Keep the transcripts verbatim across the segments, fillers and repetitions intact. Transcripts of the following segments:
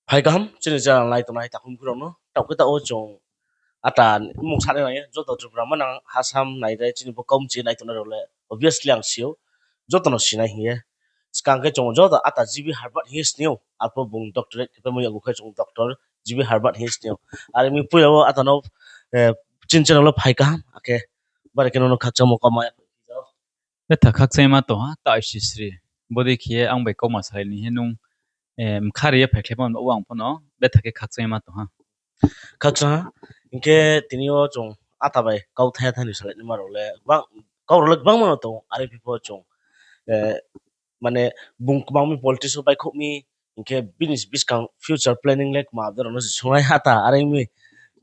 Phai kaham, chini channel nai tongnai takhum khurao no. Taoh khe taoh wo chung ata mung sanai nai ye, joto Tripura manang Assam nai dei chini bo kaumchi nai tongnai rao le, obviously ang si ou. Joto no sinai hing ye. Skang khe chung joto ata G B Herbert hing ye sini ou. Arphuh bung doctorate khe paimo yakgu khe chung Doctor G B Herbert hing ye sini ou. Are mi puila wo ata no, eh, chini channel wo phai kaham, akhe bare khe nono khakchangmo kauma ya. Betha khakchangma tong ha, ta aisisri. Bodei khe ye ang bai kauma salai ni he nung, eh, mkha ri ye phaikhlaimo no ang pho no, betha khe khakchangma tong ha. Khakchang ha, hing khe tini yo chung ata bai kau thaya thani salai naima rao le, bang, kau rao le gbangma no tong, are phi pho chung, eh, mane bung kmang mi politics wo baihkhouh mi, hing khe bini buskang future planning le kma abdei rao no se sungnai ata, are mi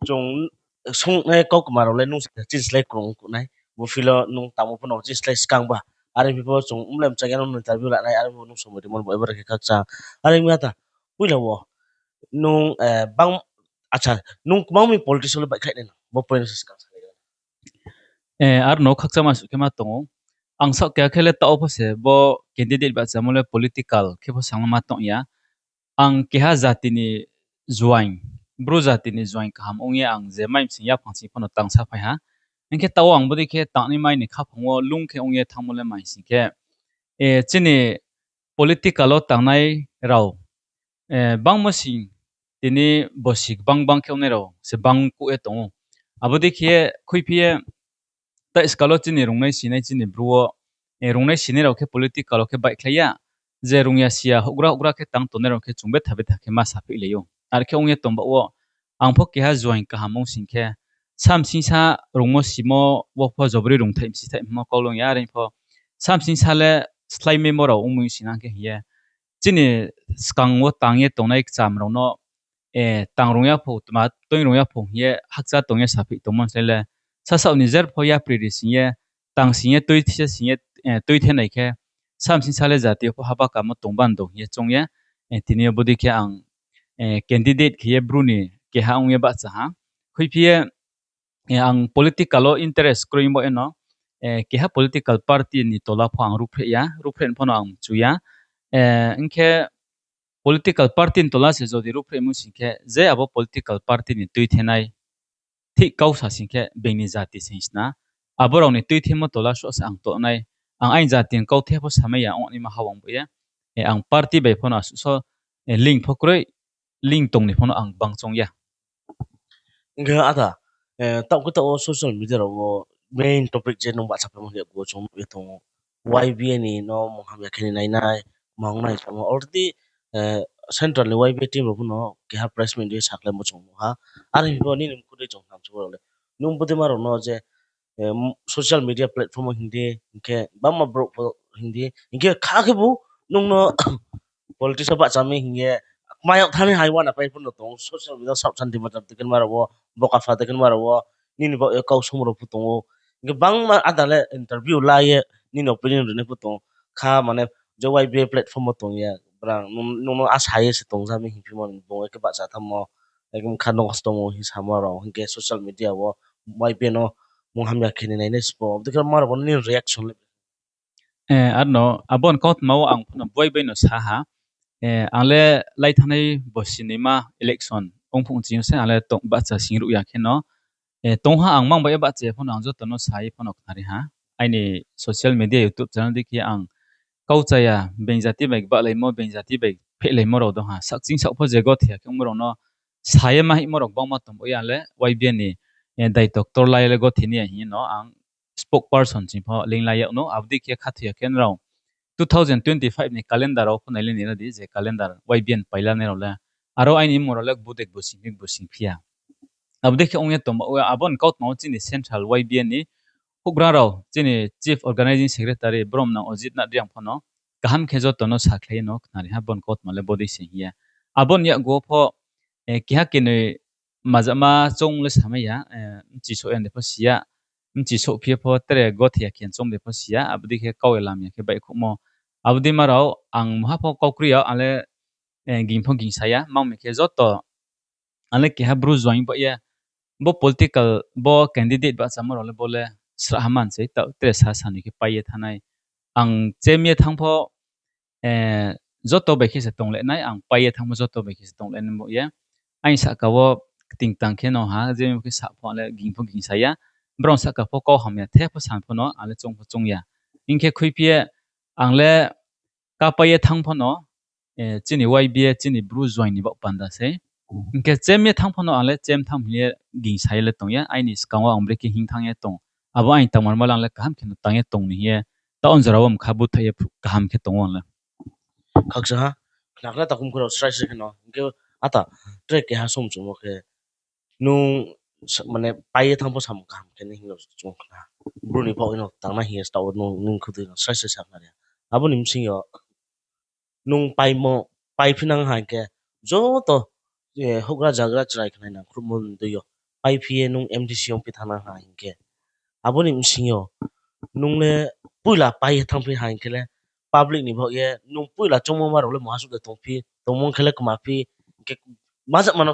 chung sungnai kau kma rao le nung se chini slái krung kuh nai, bo field wo nung tangmo pho no chini slái skang ba, are phi pho chung mlem chaya no interview la nai, are phi pho nung somoi rimo bo abo re khe khakchang, are mi ata, puila wo, nung, eh, bang, acha, nung kmang mi politics wo le baihkhlai nai na, bo point no se skang sa nai. Eh, ar no khakchangma suh khe ma tong ou. Ang saoh khe akhe le taoh pho se bo candidate bahchamo le political khe pho sangma tong ya. Ang keha jati ni juaing, Bru jati ni juaing kaham ong ye ang je mai msing yaphang sing pho no tang saphai ha. Hing khe taoh wo ang bodei khe tangnai mai ni khaphang wo lung khe ong ye thanngmo le mai sing khe, eh, chini political wo tangnai rao, eh, bangmo sing tini bosi gbang gbang khe ongnai rao se bang kuh ye tong ou. Abo dei khe khuiphi ye, tai skal wo chini rungnai sinai chini Bru wo, eh, rungnai sinai rao khe political wo khe baihkhlai ya, je rung ya si ya houhgra houhgra khe tang tongnai rao khe chung betha betha khe ma saphihlai ou. Are khe ong ye tong baoh wo, ang pho keha juaing kaham ong sing khe, samsingsa rungmo simo wo pho jobori rungthai msithai hingmo kau long ya, are pho samsingsa le slái maimo rao ongmung sinang khe hing ye, chini skang wo tang ye tongnai kcham rao no, eh, tang rung ya pho, tma toing rung ya pho hing ye hakcha tong ye saphih tongmo slái le, sasaoh ni jer pho yapri ri sing ye, tang sing ye, tuithe sing ye, eh, tuithe nai khe, samsingsa le jati yo pho haba kamo tong bando hing ye choung ye, eh, tini yo bodei khe ang, eh, candidate khe ye Bru ni keha ong ye bahcha ha. Khuiphi ye, eh, ang political wo interest kroi bo eno, eh, keha political party ni tola pho ang ruhphreh ya, ruhphreh pho no ang mchu ya. Eh, hing khe political party ni tola se jodi ruhphrehmo sing khe, je abo political party ni tuithenai thik kau sa sing khe being ni jati se hing sna. Abo rao ni tuithemo tola soh se ang toh nai, ang aini jati ni kauthe pho samai ya ong naima hawang bo ye. Eh, ang party bai pho no asuh so, eh, link pho kroi, link tong ni pho no ang bang choung ya. Hing khe ata, eh, taoh khe taoh wo social media rao wo main topic je nung bahcha phaimo ni yakgu wo chung nuh ye tong ou. Y B A ni no munghamya khe ni nainai, ma ong nai samo already, eh, central ni Y B A team rao pho no keha press meet ri ye sakhlaimo chung nuh ha. Are pho nini mkhu dei chung hamchung rao le. Nung bodeima rao no je, eh, social media platform wo hing di, hing khe bangma brouh pho hing di, hing khe kha khe bu nung no politics wo bahcha mi hing ye, kma yag thani hai uana pai pho no tong, social media saoh santi bacham tei khe nma rao wo, boka pha tei khe nma rao wo, nini baoh ye kau sung rao pho tong ou. Hing khe bangma ada le interview la ye, nini opinion rinai pho tong ou. Kha mane je Y B A platform wo tong ye, brang nung, nung no asa ye se tongja mi hing phimo ni bung ye khe bahcha thanngmo, ekdom kha nosto tong ou hing samo rao, hing khe social media wo Y B A no munghamya khe ni nainai sbo, abo dei khe ma rao bo nini reaction le? Eh, arno, abo ni kautma wo ang pho no buai bai no sa ha. Eh, ang le lai thanngnai bosi noima election ong phung ching yo se ang le tong bahcha sing ruh ya khe no. Eh, tong ha ang mang bai ye bahcha ya pho no ang joto no sa ye pho no khnari ha. Aini social media YouTube channel dei khe ang kau cha ya, being jati bai gbalaimo, being jati bai phehlaimo rao dong ha. Sakching saoh pho je gothe ya khe ongmo rao no sa ye ma hingmo rao gbangma tong bo ya le, Y B A ni, eh, daito ktor lai le gothe ni ya hing ye no ang spokesperson ching pho ling lai yag no, abo dei khe khathoi ya khe nrao two thousand twenty-five ni calendar rao pho nai le ni ra di, je calendar Y B A ni pailanai rao le. Aro aini mmung rao le bodei bo sing phi, bo sing phi ya. Abo dei khe ong ye tong ba, abo ni kautma wo chini central Y B A ni houhgra rao, chini chief organising secretary brom nang Ajit Nath Reang pho no kaham khe joto no sakhlai ye no khnari ha, bo ni kautma le bodei se hing ye. Abo ni yakgu wo pho, eh, keha kenoi majama choung le samai ya, eh, mchi souh ya de pho si ya, mchi souh phi ye pho tre gothe ya khe choung de pho si ya, abo dei khe kau ya lam ya khe baihkhouhmo. Abo dei ma rao ang mungha pho kau kroi ya, ang le, eh, ging pho ging sa ya, mang mi khe joto, ang le keha Bru join ba ye, bo political, bo candidate bahchamo rao le bo le srahha man sei, taoh tre sa sanoi khe pai ye thanngnai. Ang chem ye thanng pho, eh, joto bai khe se tong le nai, ang pai ye thanng pho joto bai khe se tong le nai bo ye. Aini sahka wo kting tang khe no ha, je khe sa pho le ging pho ging sa ya. Brao sahka pho kau hamya the pho sa pho no ang le choung pho choung ya. Hing khe khuiphi ye ang le kapai ye thanng pho no, chini Y B A, chini Bru join ni baoh panda sei. Hing khe chem ye thanng pho no ang le chem thanng hing ye ging sa ye le tong ya, aini skang wo ang brekhe hing thanng ye tong. Abo aini tangmarma le ang le kaham khe no tang ye tong ni hing ye, taoh jora wo mkha búthaih ye kaham khe tong ou ang le. Khakchang ha, khna khna takhum khorao srai srai khe no, hing khe ata, tre keha song chungmo khe, nung, mane, pai ye thanng pho samung kaham khe ni hing no chung khna. Bru ni baoh no tang nai hing ye taoh wo nung, nung khudui no srai srai sa khna ri ha. Abo ni bsing yo, nung paimo, paiphi nang ha hing khe, joto, houhgra jagra chrai khnai nangkhruhmo ni dei yo, paiphi ye nung M D C ongphi thanng nang ha hing khe, abo ni bsing yo, nung le poila pai ye thanngphi ha hing khe le, public ni baoh ye nung poila choungmo ma rao le maha suh de tongphi, tongmo khe le kmaphi, hing khe ma jama no.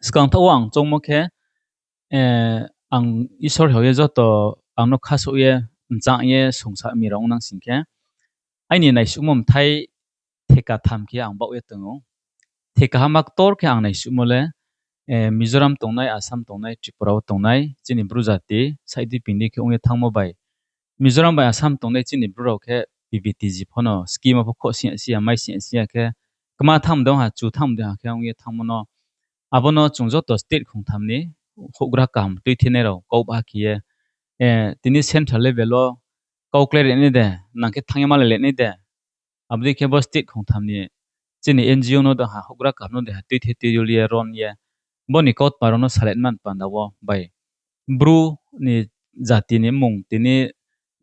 Skang thaoh wo ang choungmo khe, ang Isor hao ye joto ang no khasouh ye, mchang ye, songsa mi rao ong nang sing khe, aini naisuhmo mthai theka tham khe ang baoh ye tong ou. Theka ha ma ktor khe ang naisuhmo le, Mizoram tongnai, Assam tongnai, Tripura wo tongnai chini Bru jati, saih di ping di khe ong ye thanngmo bai, Mizoram bai Assam tongnai chini Bru rao khe P V T G pho no scheme wo pho khoh sing ya si ya, mai sing ya si ya khe, kma thanng de ong ha, chu thanng de ong ha khe ong ye thanngmo no, abo no chung joto state khongtham ni houhgra kaham tuithenai rao kau baha khe ye, tini central level wo kau klái ri nai de, nang khe thanng ye malai le nai de. Abo dei khe bo state khongtham ni chini N G O no de ha, houhgra kaham no de ha, tuithe tuidul ye ron ye, bo ni kautma rao no salai man panda wo bai, Bru ni jati ni mmung tini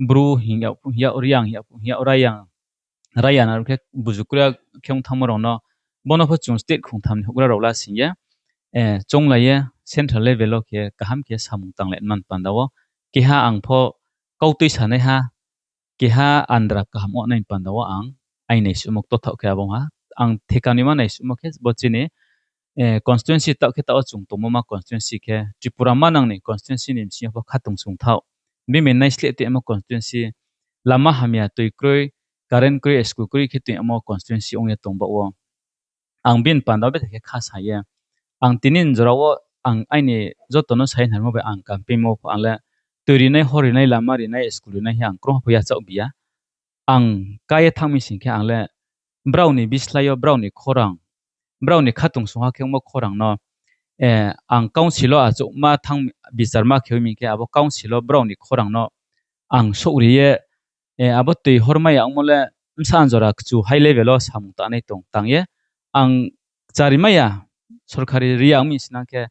Bru hing yag, Reang hing yag, hing yag, Raiya, Raiya na khe buzu kria khe ong thanngmo rao no, bo no pho chung state khongtham ni houhgra rao la sing ye, chounglai ye central level wo khe kaham khe samung tanglai man panda wo, keha ang pho kau tuisanaiha, keha andra kaham ong nai panda wo ang aini naisuhmo ktor thaoh khe abo ong ha. Ang theka ni ma naisuhmo khe bo chini constituency taoh khe taoh wo chung tongmo ma constituency khe Tripura manang ni constituency ni bsing yo pho khatungsung thaoh. Bini naisleh tuimo constituency, lama hamya tui kroi, current kroi, school kroi khe tuimo constituency ong ye tong baoh wo. Ang bini panda wo betha khe kha sa ye, ang tini jora wo ang aini joto no sa ye hnarmo bai ang campaign wo pho ang le tui rinai, hor rinai, lama rinai, school rinai hing ang krungha pho yachaoh bi ya. Ang ká ye thanng mi sing khe ang le brao ni bislái yo brao ni khorang, brao ni khatungsung ha khe ongmo khorang no, ang council wo achouhma thanng bichar ma khe ong mi khe abo council wo brao ni khorang no ang souhri ye, abo tui hormai ya ongmo le bsa jora kchu high level wo samung tangnai tong tang ye, ang kchari mai ya, sorkari ri ya ong mi sinang khe,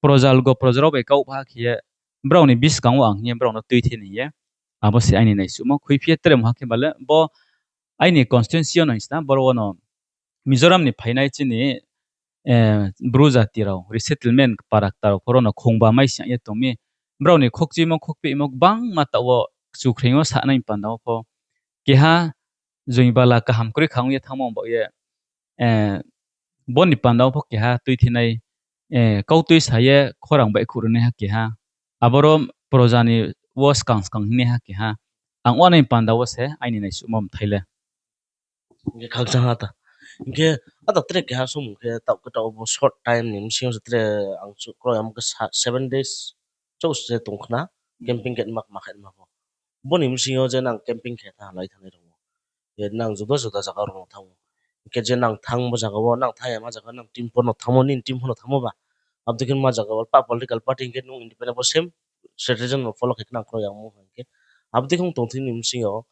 proja lugo proja rao bai kau baha khe ye, brao ni buskang wo ang hing ye brao no tuithe ni hing ye. Abo se aini naisuhmo, khuiphi ye tre mungha khe ba le bo aini constituency yo nang sina, boro wo no Mizoram ni phainai chini Bru jati rao resettlement para kta rao pho ro no khongba mai sing ye tong mi. Brao ni khokchimo khokpehmo gbangma taoh wo kchukhreing wo sanai panda wo pho keha joing bala kaham kroi kha ong ye thanngmo baoh ye, bo ni panda wo pho keha tuithenai, kau tuisa ye khorang baihkhouh rinaiha keha, aboro proja ni wo skang skang hingnaiha keha, ang wanai panda wo se aini naisuhmo mthai le. Hing khe khakchang ha ta. Hing khe ata tre keha somung khe taoh khe taoh bo short time ni bsing yo se tre ang chu kroi amo khe seven days chouh se tong khna, camping khe ma khe ma pho. Bo ni bsing yo je nang camping khe thanng lai thanngnai rao wo, je nang juda juda zaga rao no thanng ou. Hing khe je nang thanngmo zaga wo, nang thanng ya ma zaga, nang team pho no thanngmo, nini team pho no thanngmo ba, abo dei khe ma zaga wo political party hing khe nung independent bo same strategy no follow khe nang kroi yangmo hing khe, abo dei khe ong tong thing ni bsing yo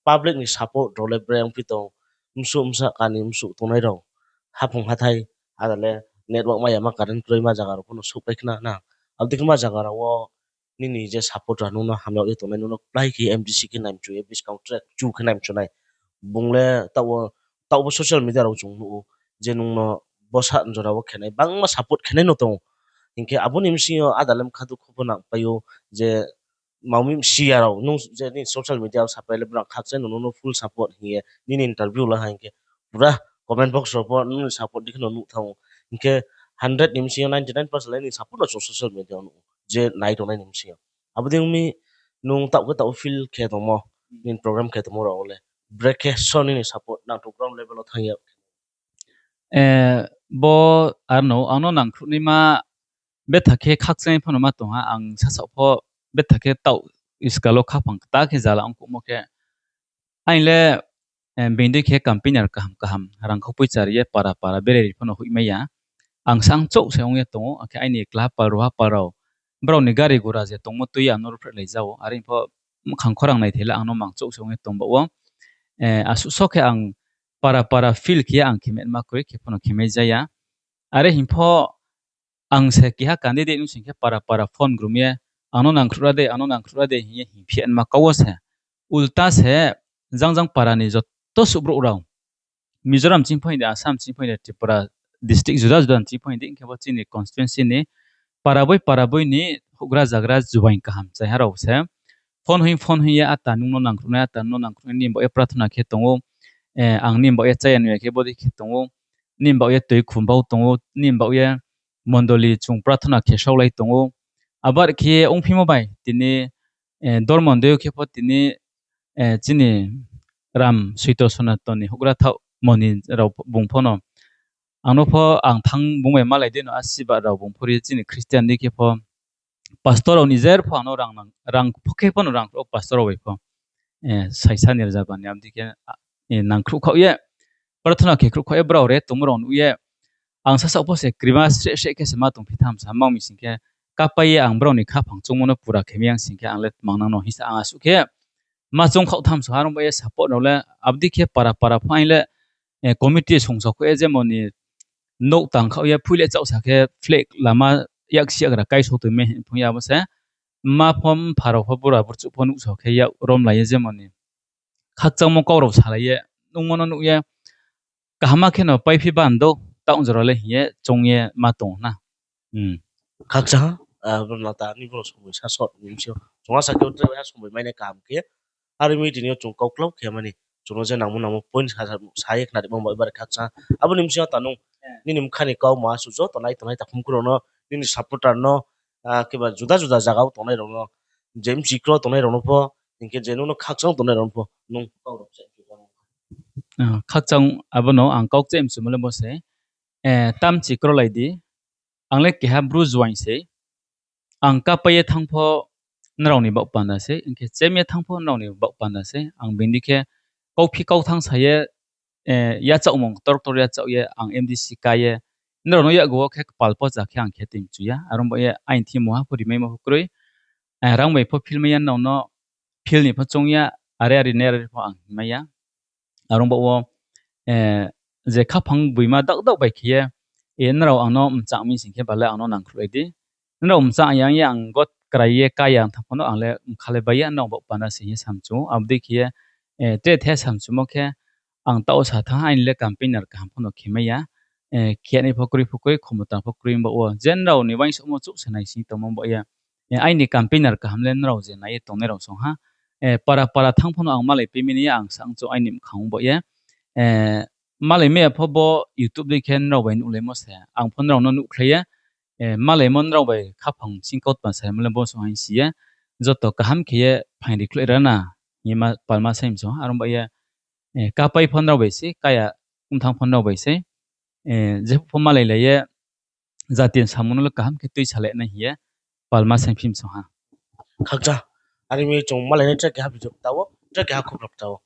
public ni support rao le bre ongphi tong, msuh msa kani msuh tongnai rao, haphung hathai, ada le network mai ya ma, current kroi ma zaga rao pho no souhpai khna na. Abo dei khe ma zaga rao wo nini je supporter nung no hamyag ye tongnai, nung no kplái khe M D C khe naimchu ye, buskang track chu khe naimchu nai. Bung le taoh wo, taoh bo social media rao chung nuh ou, je nung no bo sa jora wo khe nai, bangma support khe nai no tong ou. Hing khe abo ni bsing yo ada le mkha dukho pho nangpai ou, je mami msi ya rao, nung je nini social media wo sapai le brang khakchang no nung no full support hing ye, nini interview la ha hing khe, pura comment box rao pho nung ni support dei khe no nuh thanng ou. Hing khe hundred ni bsing yo ninety nine percent le nini support no chung social media wo nuh ou, je nai tongnai ni bsing yo. Abo dei ong mi nung taoh khe taoh feel khe tongmo, nini program khe tongmo rao wo le Brekhe so nini support nangthouh ground level wo thanng ya. Bo, aro no ang no nangkhruhnaima betha khe khakchang ye phano ma tong ha, ang sasaoh pho betha khe taoh iskal wo khaphang kta khe zala ongkhouhmo khe. Aini le, being dei khe campaigner kaham kaham rangkhau poicha ri ye para para bere ri phano hoihmai ya. Ang sang chouh se ong ye tong ou, akhe aini kla pal ruha pal rao, brao ni gari gura je tongmo tui ye ang no ruhphreh lai ja ou, are pho mkhang khorang naithai le ang no mang chouh se ong ye tong baoh wo. Asuh so khe ang para para feel khe ye ang khe mai ma kroi, khe phano khe mai ja ya. Are hing pho ang se keha candidate ong sing khe para para phone grum ye, ang no nangkhruh ra de, ang no nangkhruh ra de hing ye hingphi ma kau wo se. Ulta se jang jang para ni joto suh brouh rao, Mizoram ching pho hing di, Assam ching pho hing di, Tripura district juda juda ching pho hing di, hing khe bo chini constituency ni para boi para boi ni houhgra zagra juaing kaham chaiha rao se phone hoih phone hoih ye, ata nung no nangkhruh nai, ata nung no nangkhruh nai, nini baoh ye prathona khe tong ou, ang nini baoh ye chaya nuh ya khe bodei khe tong ou, nini baoh ye toi khum bau tong ou, nini baoh ye mondoli chung prathona khe saulai tong ou. Abar khe ongphimo bai tini dormo dei yo khe pho tini chini Ram Soito Sonaton ni houhgra thaoh moni rao bung pho no ang no pho ang thanng bung bai malai dei no asiba rao bung pho ri chini Christian dei khe pho pastor rao ni jer pho ang no rang pho khe pho no rang khe pastor rao bai pho saisa ni rzaba ni abo dei khe nangkhruh khaoh ye, prathona khe khruh khaoh ye brao re tongmo rao nuh ye, ang sasaoh pho se krima sreh sreh khe se ma tongphi tham sa, ma ong mi sing khe kapai ye ang brao ni khaphang choungmo no pura khe mi yang sing khe ang le tmang nang no hing sa ang asuh khe ma choung khaoh tham sa ha. Aro baoh ye support rao le abo dei khe para para pho aini le committee songsa khaoh ye jemon ni nouh tang khaoh ye phui le chaohsa khe flag lama yaksi yagra kaisao tong mi hing phung ya abo se. Mma pho mpha rao pho bura burchuh pho nuhsao khe yak romlai ye jemon ni khakchangmo kau rao salai ye, nungmo no nuh ye, kaham khe no paiphi ban dou, taoh jora le hing ye choung ye ma tong na. Khakchang, abo no ta ni bo somoi sa sot ni bsing yo chung asa khe tre ha somoi mai nai kaham khe. Are mi tini yo chung kau klau khe mani, chung no je nangmo nangmo point sa ye khnarimo bai bari khakchang. Abo ni bsing yo ta nung nini bkha ni kau ma suh joto nai tongnai takhum khe rao no, nini supporter no, khe ba juda juda zaga wo tongnai rao no, je bchikro tongnai rao no pho, hing khe je nung no khakchang tongnai rao no pho nung kau rao se. Khakchang, abo no ang kau kchemchumo le bo se, tam chikro lai di, ang le keha bru juaing sei, ang kapai ye thanng pho nrao ni baoh panda sei, hing khe chem ye thanng pho nrao ni baoh panda sei, ang being dei khe kauphi kau thanng sa ye, yachaohmung ktor ktor yachaoh ye ang MDC ka ye, nrao no yakgu wo khe kpal pocha khe ang khe tui mchu ya, aro baoh ye aini thing mungha pho rimaimo pho kroi, rang bai pho phil mai ya nrao no, phil ni pho choung ya, are are nai are pho ang hingmai ya. Aro baoh wo, je khaphang boima daoh daoh bai khe ye, nrao ang no mchang mi sing khe bale ang no nangkhruhlai di. Nrao mchang yang ye ang got krai ye ka ya ang thanng pho no ang le mkha le bai ya nrao baoh panda se hing ye samchu ou. Abo dei khe ye, tre the samchumo khe, ang taoh sa thanng ha, aini le campaigner kaham pho no khe mai ya. Khe nai pho kroi pho kroi, khomota pho kroi baoh wo. Je nrao ni uaingsouhmo chouh se naising tongmo baoh ye, aini campaigner kaham le nrao je nai ye tongnai rao song ha. Para para thanng pho no ang malai pai mi ni ya ang sa ang chouh aini mkhang baoh ye. Malai mai ya pho bo YouTube dei khe nrao bai nuhlaimo se. Ang pho nrao no nuhkhlai ye. Malaimo nrao bai khaphang sing kautma saimo le bo song ha hing si ye. Joto kaham khe ye phaing ri khlai ra na hing ye palma sai msong ha. Aro baoh ye, kapai pho nrao bai sei, kaya ongthanng pho nrao bai sei. Jephuh pho malai lai ye, jati ni samung no le kaham khe tuisalai nai hing ye palma sai phi msong ha. Khakchang, are mi chung malai nai tre keha video kta wo, tre keha khupra kta wo.